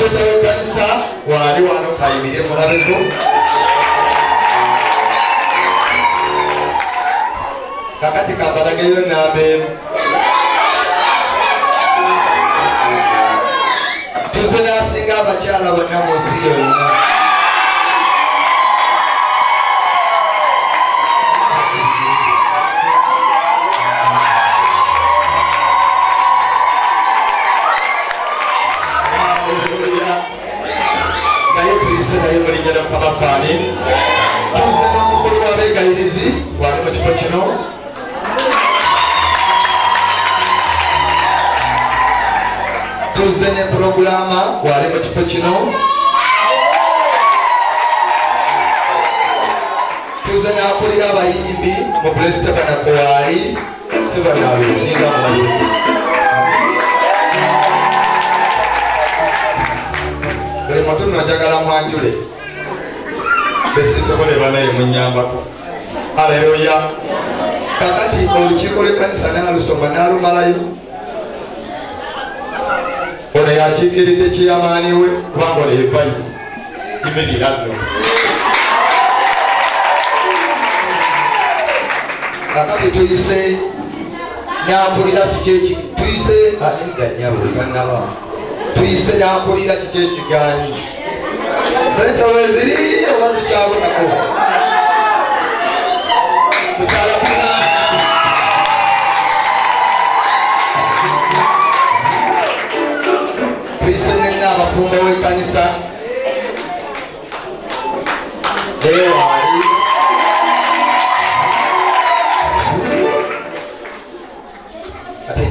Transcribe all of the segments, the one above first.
Administrator w'ekkanisa waali wano kayimirire mulabeko. Kakati kambalageyo namba emu. Tuzze n'asinga abakyala bonna mu nsi yonna. Naye tuyise naye mu linnya lya Mukama Faani. Tuzze n'omukulu w'abeegayirizi wali mu kifo kino. Tuzze ne pulogulama wali mu kifo kino. Tuzze n'akulira abayimbi mu Blessed Tabernacle waali sibanaabe ninga mubalireko. Buli muntu nno njagala mwanjule besisobole banaye munnyambako. Haleluya. Kakati olukiiko lw'ekkanisa n'alusoma n'alumalayo. Ono yakiikiridde chairman we kubanga ono ye vice. Yimirira nno. Kakati tuyise n'akulira kiki eki tuyise nedda nnyabo tannaba. Tuyise n'akulira kiki ekigaanyi. Ssente weeziri oba zikyabonako. Mukyala Pulaana. Tuyise nenna abafumbo w'ekkanisa. Naye waali. Ate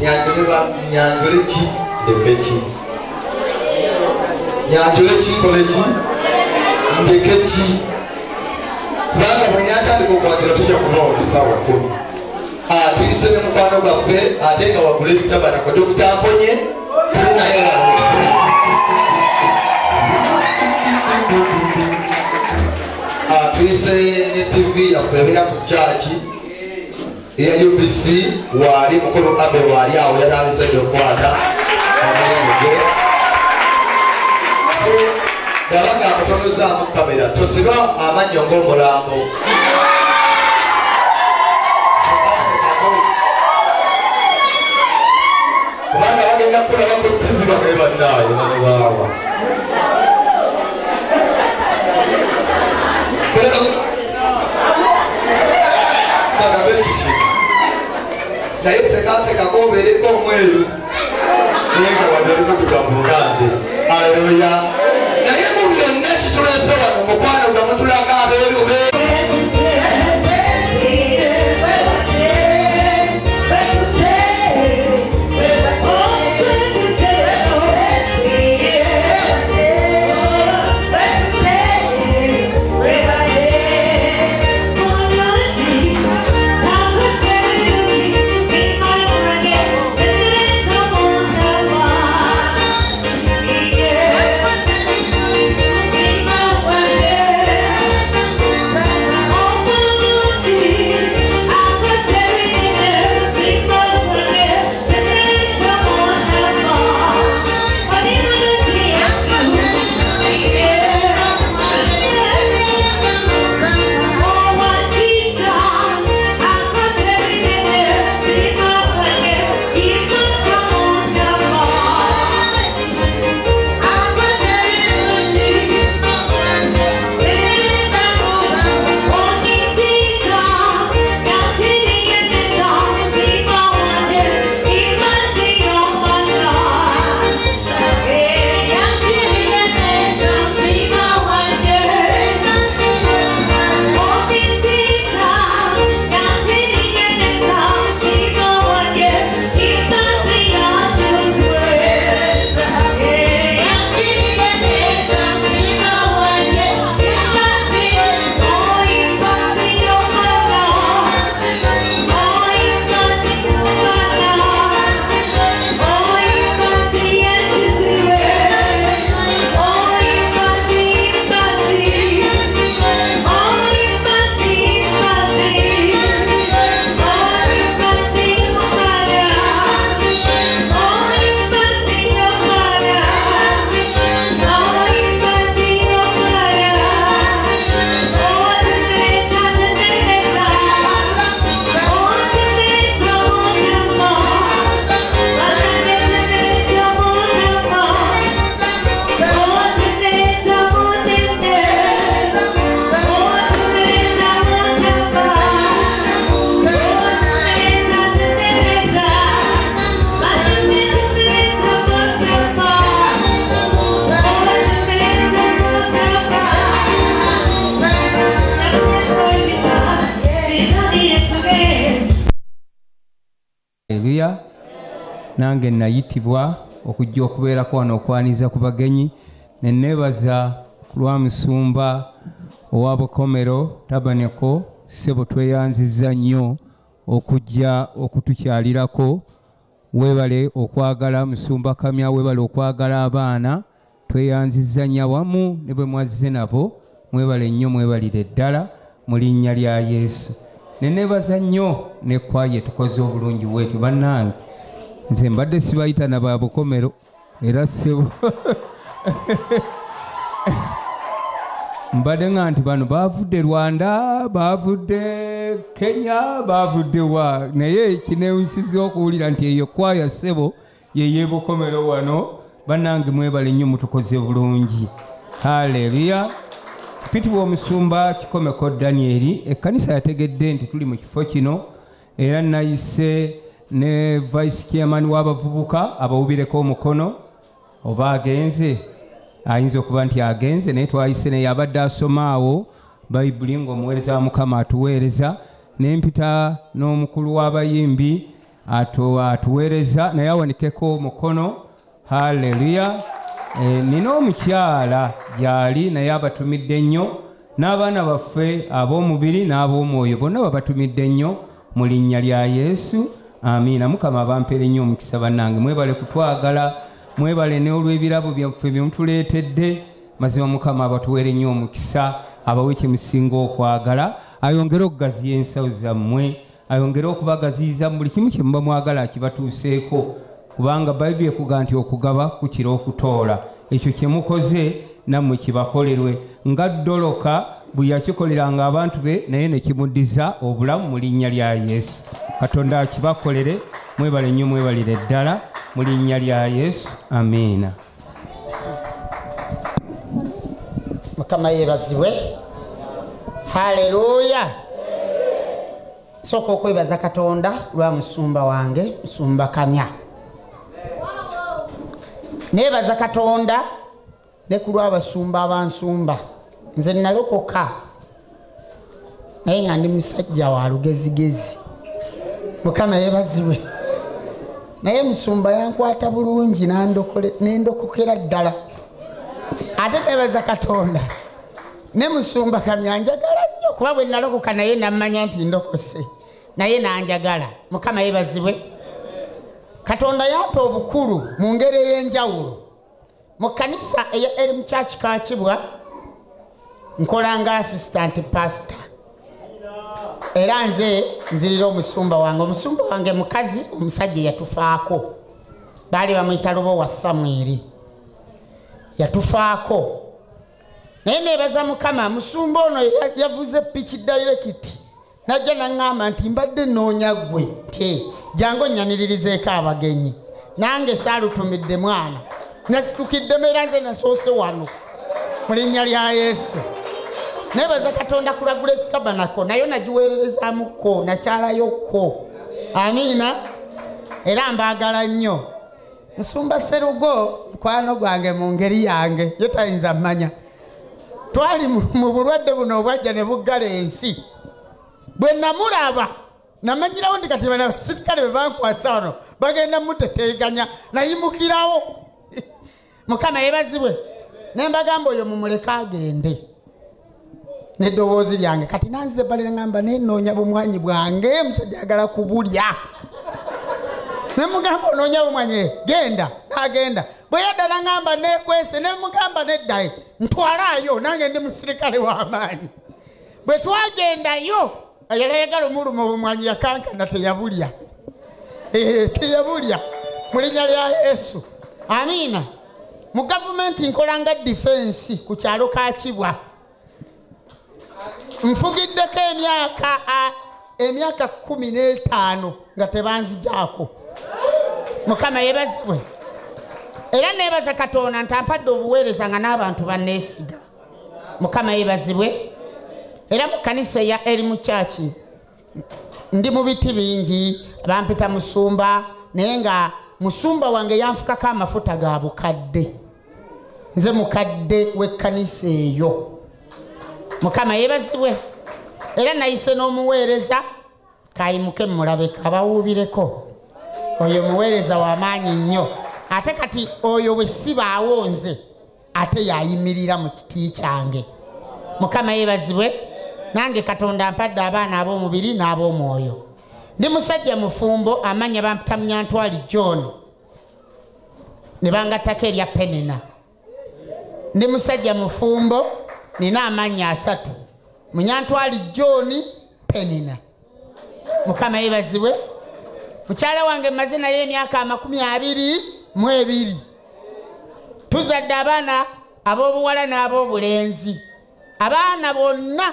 nyanjule ki ndeke ki? Nyanjule ki nkole ki? Ndeke ki? Kubanga bwe nnyatandika okwanjula tujja kuba olusawa 10. Tuyise ne mukwano gwaffe ate nga wa Blessed Tabernacle Dr. Mponye tuli naye wano. Tuyise ne TV yaffe ebeera ku church eya UBC waali mukulu Abe waali awo yatandise dda okukwata omulimu gwe. So bw'aba ng'akutonozaamu kamera tosiba amannyo ng'omulambo. Kubanga bagenda kulaba ku TV bagabe bannaaye bano baawa. Bagabe kiki? Naye sekaasekako obeereko omweru. Naye nga wadde oli muddugavu nga nze. Haleluya. Naye mu byonna ekituleese wano mukwano gwe mutulaga abeeru be. Yeah. Nange nayitibwa okujja okubeerako wano okwaniriza ku bagenyi, ne neebaza ku lwa musumba owa Bukomero Tabaneko. Ssebo, tweyanzizza nnyo okujja okutukyalirako. Weebale okwagala musumba Kamya, weebale okwagala abaana, tweyanzizza nnyo awamu ne bwe mwazze nabo. Mwebale nnyo, mwebalire ddala mu linnya lya Yesu. Ne neebaza nnyo ne kwaye tukoze obulungi bwetu. Bannange, nze mbadde sibayita na ba Bukomero, era ssebo mbadde nga nti bano baavudde Rwanda, baavudde Kenya, baavudde wa, naye kineewunyisizza okuwulira nti eyo kwaya ssebo ye Bukomero wano. Bannange, mwebale nnyo, mutukoze bulungi. Haleluya. Mpitibwa omusumba Kikomeko Danieri. Ekkanisa yategedde nti tuli mu kifo kino, era nayise ne vice chairman w'abavubuka abawubireko omukono, oba agenze, ayinza okuba nti agenze, naye twayise naye, abadde asoma awo Bayibuli ng'omuweereza wa Mukama atuweereza. Nempita n'omukulu w'abayimbi atuweereza, naye awanikeko omukono. Haleluya. Nina omukyala gyali, naye abatumidde nnyo, n'abaana baffe ab'omubiri n'ab'omwoyo bonna babatumidde nnyo mu linnya lya Yesu. Amiina. Mukama abampeere nnyo omukisa. Bannange, mwebale kutwagala, mwebale ne olw'ebirabo byaffe bye mutuleetedde. Mazima Mukama abatuweere nnyo omukisa, abawe kyemusinga okwagala, ayongere okugaziya ensawo zammwe, ayongere okubagaziyiza mu buli kimu kye muba mwagala akibatuuseeko, kubanga Bayibuli ekuga nti okugaba kukira okutoola. Ekyo kye mukoze nammwe kibakolerwe nga Doloka bwe yakikoleranga abantu be, naye ne kimuddiza obulamu mu linnya lya Yesu. Katonda akibakolere. Mwebale nnyo, mwebalire ddala mu linnya lya Yesu. Amiina. Mukama yeebazibwe. Haleluya. Sooka okwebaza Katonda lwa musumba wange, musumba Kamya. Neebaza Katonda ne ku lw'abasumba abansumba. Nze nalokoka naye nga ndi musajja wa lugezigezi. Mukama yeebazibwe. Naye musumba yankwata bulungi nendokokera ddala. Ate neebaza Katonda ne musumba Kamya njagala nnyo, kuba bwe nalokoka naye nammanya nti ndokose, naye nanjagala. Mukama yeebazibwe. Katonda yampa obukulu mu ngeri ey'enjawulo mu kkanisa eya Elim Church Kakibwa. Nkola nga assistant pastor, era nze nzirira omusumba wange. Omusumba wange mukazi, omusajja yatufaako, baali bamuyita Lubowa Samwiri, yatufaako. Naye neebaza Mukama, musumba ono yavuze piki direct najja naŋŋamba nti mbadde nnoonya ggwe, nti jangu onnyaniririzeeko abagenyi. Nange saalutumidde mwana, nasitukiddemu, era nze nasoose wano mu linnya lya Yesu. Neebaza Katonda ku lwa Grace Tabernacle, nayo nagiweererezaamuko, nakyalayokko. Amiina. Era mbaagala nnyo. Nsumba Serugo mukwano gwange mu ngeri yange ye tayinza mmanya. Twali mu bulwadde buno obwajja ne buggala ensi. Bwe namulaba namanyirawo nti kati bano abasirikale bwe bankwasa wano bagenda muteteeganya, nayimukirawo. Mukama yeebazibwe. Ne mbagamba oyo mumuleke agende n'eddoboozi lyange. Kati nanzize ebbali ne ŋŋamba nenoonya bumwanyi bwange, musajja ayagala kubulya. Ne mugamba onoonya bumwanyi, genda. N'agenda. Bwe yadda naŋŋamba neekwese, ne mugamba nedda, ntwalaayo, nange ndi musirikale w'amaanyi. Bwe twagendayo yali ayagala omuluma obumwanyi, yakankana, teyabulya. Teyabulya mu linnya lya Yesu. Amiina. Mu gavumenti nkola nga defense ku kyalo Kakibwa. Nfugiddeko emyaka 15 nga tebanzigyako. Mukama yeebazibwe. Era neebaza Katonda nti ampadde obuweereza nga n'abantu banneesiga. Mukama yeebazibwe. Era mu kkanisa eya Elimu Church ndi mu biti bingi, bampita musumba, naye nga musumba wange yanfukako amafuta ga bukadde. Nze mukadde w'ekkanisa eyo. Mukama yeebazibwe. Era nayise n'omuweereza kayimuke mmulabeko abawuubireko. Oyo muweereza w'amaanyi nnyo. Ate kati oyo bwe sibaawo nze ate yayimirira mu kiti kyange. Mukama yeebazibwe. Nange Katonda ampadde abaana ab'omubiri n'ab'omwoyo. Ndi musajja mufumbo, amanya bampita Munyantwali John, ne bangattako erya Penina. Ndi musajja mufumbo, nina amannya 3: Munyantwali John, Penina. Mukama yeebazibwe. Mukyala wange mmaze naye emyaka 22. Tuzadde abaana ab'obuwala n'ab'obulenzi. Abaana bonna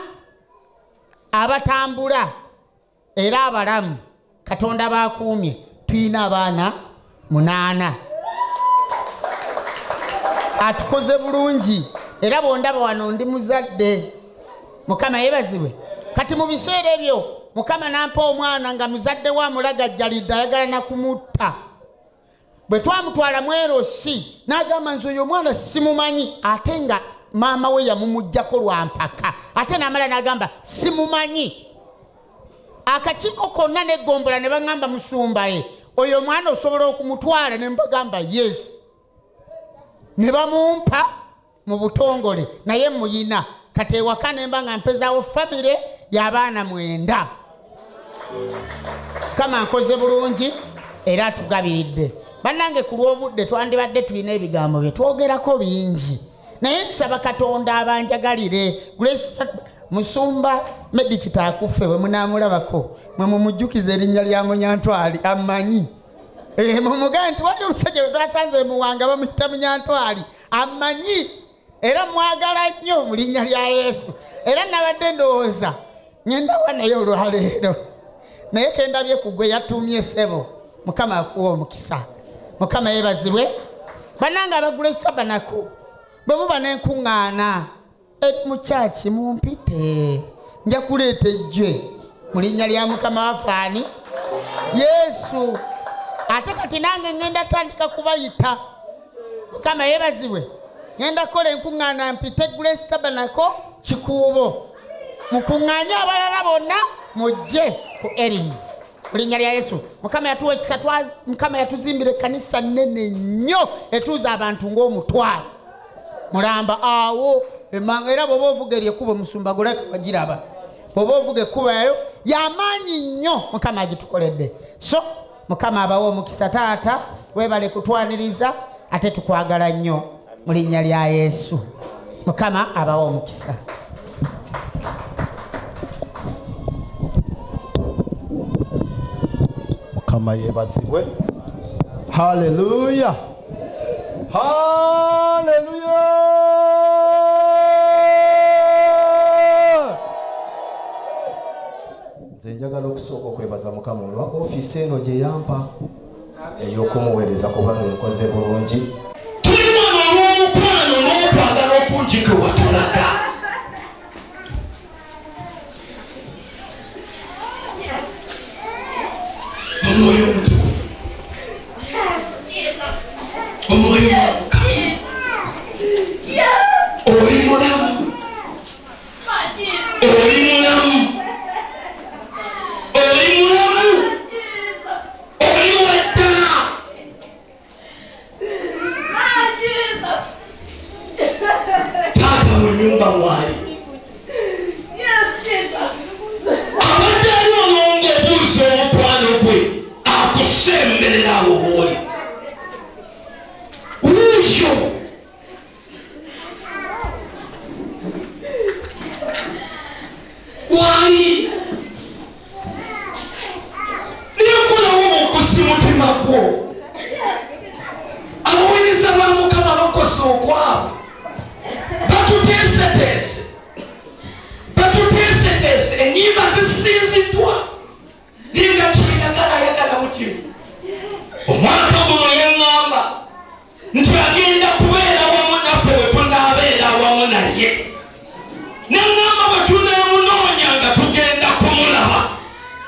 abatambula era abalamu Katonda bakuumye. Tulina abaana 8. Atukoze bulungi era bondaba wano ndi muzadde. Mukama yeebazibwe. Kati mu biseera ebyo Mukama n'ampa omwana nga muzadde wa mulagajjalidde, ayagala na kumutta. Bwe twamutwala mu LC n'agamba nze oyo omwana simumanyi, ate nga maama we yamumuggyako lwa mpaka, ate n'amala n'agamba simumanyi. Akakiiko konna n'eggombolola ne baŋŋamba musumba ye oyo omwana osobola okumutwala, ne mbagamba yes. Ne bamumpa mu butongole naye muyina. Kati ewaka ne mba nga mpezaawo famire y'abaana 9. Mukama nkoze bulungi era atugabiridde. Bannange ku lw'obudde twandibadde tulina ebigambo bye twogerako bingi, naye nsaba Katonda abanjagalire. Grace Musumba Medi Kitaakuffe bwe munaamulabako mwe mumujjukize erinnya lya Munyantwali amanyi. Mumugambe nti waliwo omusajja gwe twasanze Muwanga bamuyita Munyantwali amanyi, era mwagala nnyo mu linnya lya Yesu. Era nabadde ndowooza ngenda wa naye olwaleero, naye kendabye ku gwe yatumye ssebo. Mukama akuwa omukisa. Mukama yeebazibwe. Bannange aba Grace Tabernacle bwe muba n'enkuŋŋaana eri mu kyaki mumpite, nja kuleeta ejje mu linnya lya Mukama waffe ani Yesu. Ate kati nange ŋŋenda tandika kubayita. Mukama yeebazibwe. Ŋŋenda kukola enkuŋŋaana mpite Grace Tabernacle Kikuubo, mukuŋŋaanye abalala bonna mujje ku Erin mu linnya lya Yesu. Mukama yatuwa ekisa, Mukama yatuzimbira ekkanisa nnene nnyo etuuza abantu ng'omutwalo mulamba awo emanga. Era bw'oba ovuga eri ekkubo musumba goleka wagiraba, bw'oba ovuga ekkubo yayo y'amaanyi nnyo. Mukama agitukoledde. So Mukama abawe omukisa. Taata weebale kutwaniriza, ate tukwagala nnyo mu linnya lya Yesu. Mukama abawe omukisa. Mukama yeebazibwe. Haleluya, haleluya. Nze njagala okusooka okwebaza Mukama olwa ofiisi eno gye yampa ey'okumuweereza, kubanga enkoze bulungi. Tuli wano olw'omukwano n'okwagala okungi kwe watulaga. Omwoyo Omutukuvu, Omwoyo wa Mukama, oli mulamu, oli mulamu, oli mulamu, oli waddala. Taata mu nnyumba mwali abadde ali wano ng'obuuza omukwano gwe akusemberera awo bw'oli. Wuuyo wali nekolawo bukusi mutima gwo. Abaweereza ba Mukama bakoze okwabwe, batuteeseteese, batuteeseteese, ennyimba zisinziddwa naye nga kyeyagala ayagala mutima. Omwaka guno yaŋŋamba nti agenda kubeera wamu naffe bwe tunaabeera wamu naye. Naŋŋamba bwe tunaamunoonya nga tugenda kumulaba,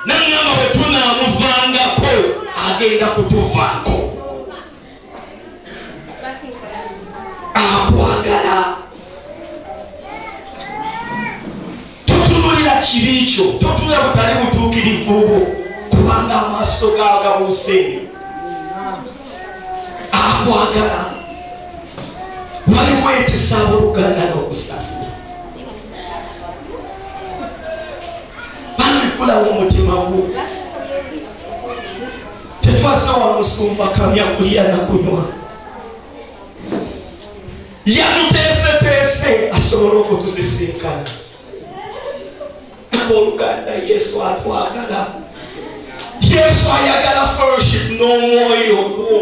naŋŋamba bwe tunaamuvangako agenda kutuvaako. Akwagala. Totunulira kibi kyo, totunulira butali butuukirivu bwo, kubanga amaaso gaagabuuse. Akwagala. Waliwo ekisa abooluganda n'okusaasira. Bambikulawo omutima gwo. Tetwasawa musumba kamya kulya na kunywa. Yatuteeseteese asobole okutusisinkana. Abooluganda, Yesu atwagala. Yesu ayagala fellowship n'omwoyo gwo.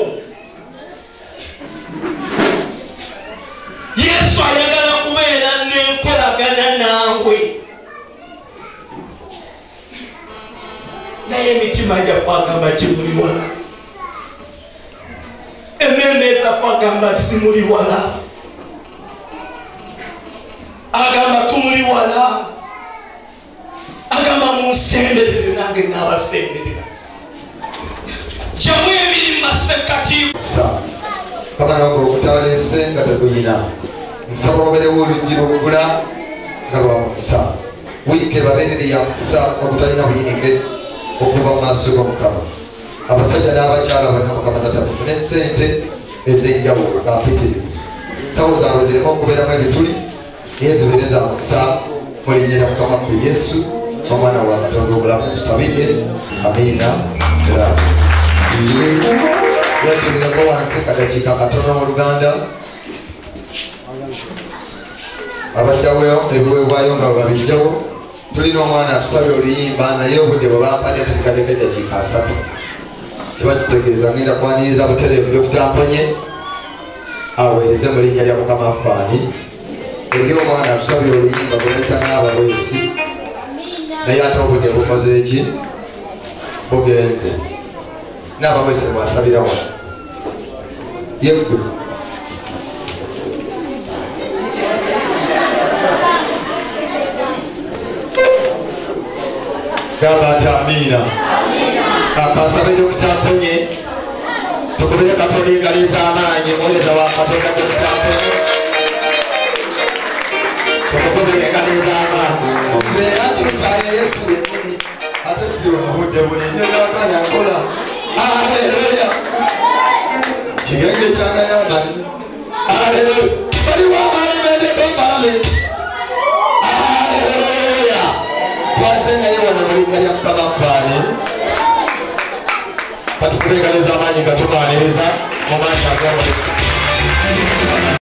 Yesu ayagala kubeera n'enkolagana naawe. Naye emitima gyaffe agamba kimuli wala. Emmeeme zaffe agamba simuli wala. Agamba tumuli wala. Agamba munsemberere nange naabasemberera. Jamu ebiri mu masekkati. Kama nako okutaleese nga tekuyina. Nsaba wabeerewo oluggi lw'okugula nga lwa mukisa. Wiiki ebabeerere ya mukisa obutalina buyinike okuva mu maaso g'Omukama. Abasajja n'abakyala bonna Mukama Taata mufune ssente ez'enjawulo nga mpitirivu. Nsawo zaabwe zireme okubeeramu ebituli naye zibeere za mukisa mu linnya lya Mukama waffe Yesu omwana wa Katonda omulamu tusabidde. Amiina. Wetuulireko wansi kadakiika katono oluganda. Abajjawo ebiweebwayo nga bwe babijjawo. Tulina omwana atusabye oluyimba naye obudde bwe bampadde tusigaddeko eddakiika 3. Kiba kitegeeza ngenda kwaniriza butereevu Dr. Mponye aweereze mu linnya lya Mukama waffe ani. Eri omwana atusabye oluyimba gwe bayita N'abaweesi naye ate obudde bukoze ki? Bugenze. N'abaweesi bwasabira wano. Ye ggwe. Gamba nti amiina. Akansabe Dr. Mponye tukubire Katonda engalo ez'amaanyi muweereza wa Katonda Dr. Mponye. Tukubire engalo ez'amaanyi. Nze akyusaaya Yesu yennyini ate si obudde buli nnyo nkola. Haleluya. Kigenge kyangayamani. Haleluya. Baliwo abalemedeko mbalabe. Haleluya. Twaze naye wano mu linnya lya Mukama waffe ani. Katukube engalo ez'amaanyi nga tumaaniriza mu maaso ag'Omukama.